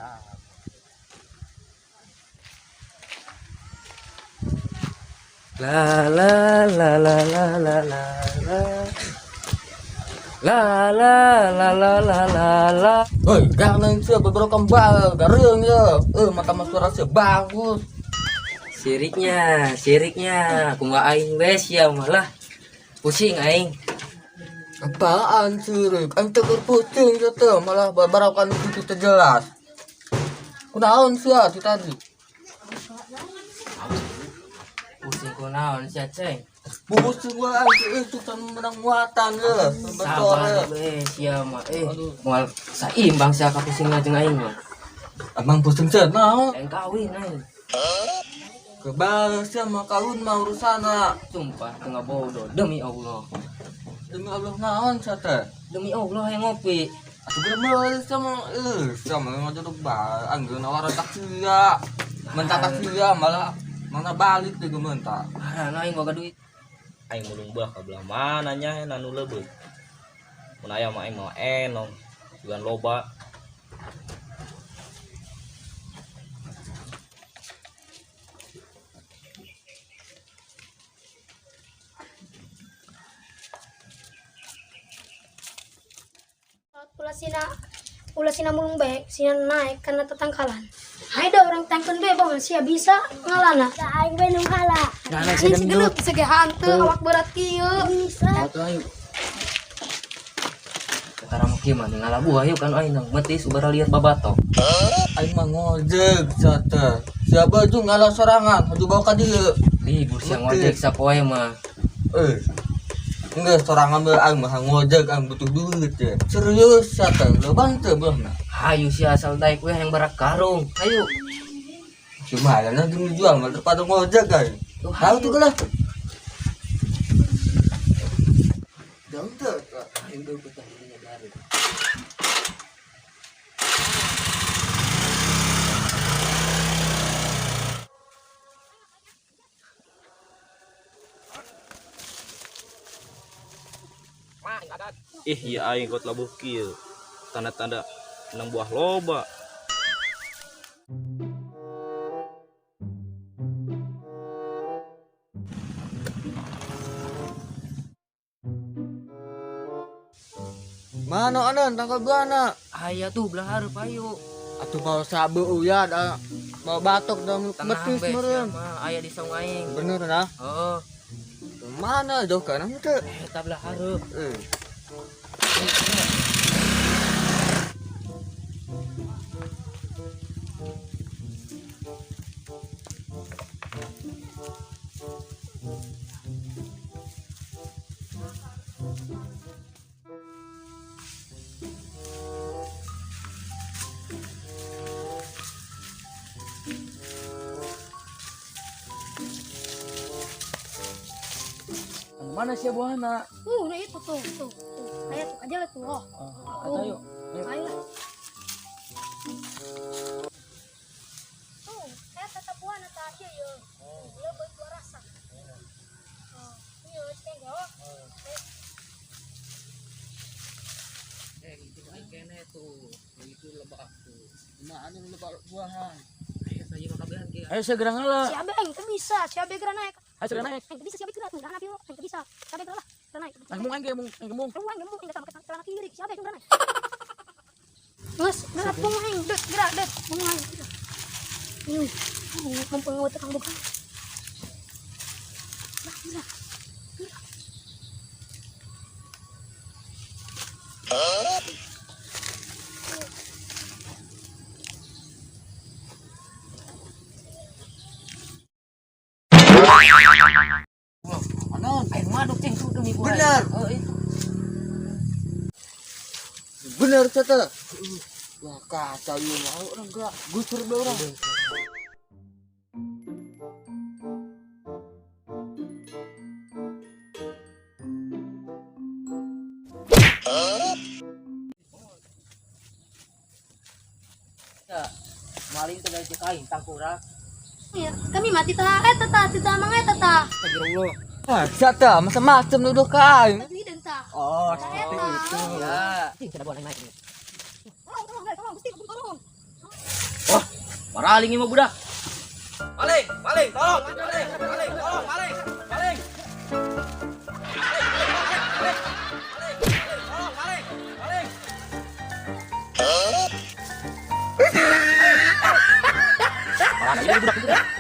Siap. La la la la la la la la. La la la la la la la. Hoi, jangan sia beberapa kembal, gareung ya. Eh, mata mas suara sia bagus. Siriknya, siriknya, kumaha aing we sia malah. Pusing aing. Apaan sirik? Aing teh keur pusing sia teh, malah babarakan itu teu jelas. Kunaon sia ti tadi? Pusing kunaon sia ceng. Pusing wae aing teh itu can menang muatan ya. Sabar we sia mah eh. Moal saimbang sia kapusingna jeung aing mah. Emang pusing sia naon? Aing kawin aing. Kebal sia mah kawin mah urusana. Sumpah teu ngabodoh demi Allah. Demi Allah naon sia teh? Demi Allah yang ngopi. Atuh bener sama eh sama ngajodoh ba anggeun nawaran tak sia. Mentah tak sia malah mana balik deh gue mentah. Haran aing boga duit. Aing mulung buah ka belah mana nya anu leubeut. Mun aya mah aing mah enom, sugan loba. Ulah sina ulah sina mulung bae, sina naik karena tetangkalan. Hai da orang tangkeun bae bang, sia bisa ngalana. Aing we nu ngala. Nah, nah, Anjing si gelut bisa ge hantu awak berat kieu. Bisa. Atuh ayo. Ketara mah kieu mah ngala buah yuk kan aing nang metis ubara liar babato. Aing mah ngojek sia teh. Sia baju ngalah sorangan, maju bawa ka dieu. Libur sia ngojek sapoe mah. Eh. Enggak sorangan bae aing mah ngojek aing butuh duit ya. Serius sia teh, loba teu beuna. Hayu sia asal daek we yang barak karung. Hayu. Cuma ada nanti dijual malah daripada ngojek aing. Tuh, Tahu hayu. tuh lah. Jauh teu. Hayu dulu kita belinya dari. Ih, ieu aing kot labuh kieu. Tanda-tanda menang buah loba. Mana anan tangkal buana? Aya tuh belah hareup hayu. Atuh bawa sabu uya da bawa batok da Tenang metis be sia meureun. mah aya di saung aing. Bener nah. Heeh, Mana jauh kana teu? eta belah hareup. Eh. Anu mana sia buahna? Nah itu tuh, tuh, tuh. Ayo tuh aja lah tuh. Oh, Oh, ayo. ayo lah. Tuh, eta tetap buana tah ieu ye. Ieu beuh dua rasa. Oh, ieu cek ge oh. Eh, itu aing kene tuh. Itu lebak tuh. Mana nu lebak buahan? Ayo saya mah kabehan kieu. Ayo segera ngalah. Si Abe aing teu bisa, si Abe geura naik. Ayo segera naik. Aing teu bisa si Abe geura tuh, geura aing teu bisa. Si Abe geura lah, geura naik. Ayo mung aing ge mung aing mung. Ruang gembung aing sama celana kiri, si Abe geura naik. Geus, geura pung aing, deut geura deut pung aing. Mumpung ngawet tukang buka. Lah, geura. Geura. Anon, Aing maduk ceng tuh demi buah. Bener. Oh, itu. bener sia teh. Wah kacau ieu mah orang gerak gusur bae urang. Ya, maling teh dari cek aing tangkurak. Iya, kami mati tah eta tah, tita mang eta tah. Astagfirullah. Ah, sia teh macam-macam nuduh ka aing. Tadi den tah. Oh, Tah seperti eta. itu. Ya. Cing cenah buah naik. Tolong, tolong, guys, tolong, Gusti, tolong. Maraling ieu mah budak. Maling, maling, tolong, maling, maling, tolong, maling, maling. Maling, maling, maling, tolong, maling, maling. Malah ini budak budak.